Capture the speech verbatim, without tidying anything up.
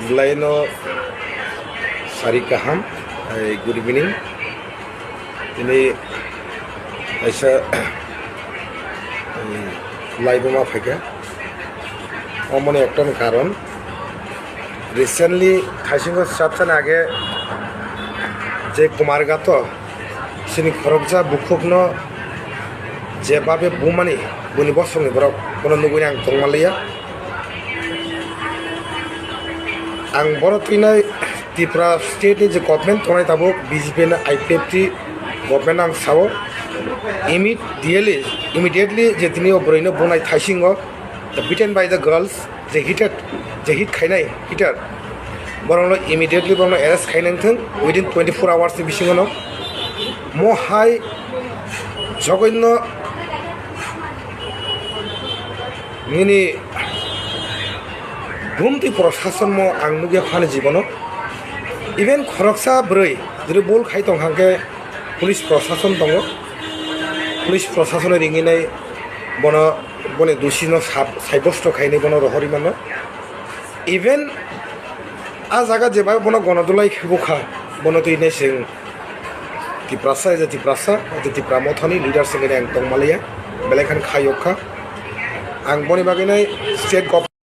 Belai no sari kaham, eh, good evening. Tini kaisa, eh, live ma phaikha. Omoni ekta ni karon. Recently, thaisingo sabsan age je Kumarghato sini khoroksa bukhukno je babe bumani buni bosongni borok bono nugui ang tongmaliya. Ang bono twinai Tripura state ni je government tongnai tabuk B J P na I P F T government ang sao immediately, immediately je tini o bwrwi no bunai thaisingo, the beaten by the girls, je heated, je hit khainai heater, borokno immediately borokno arrest khainai thung within twenty four hours ni bisingo no. Mo hai jogoino nini bumtwi prosason mo ang nugya phani jibono. Even khoroksa bwrwi jiri bol khai tong hangke police prosason tongo. Police prosason ringinai bono boni dusino sab-, saibosto khainai bono rohori mano. Even a jaga jeba bono gonodolai khibukha, bono twi nesing Tiprasa, je Tiprasa, je Tipra mothani leader sengkhe ang tongmaliya, belai khan khayok kha. Ang boni bagwi nai state government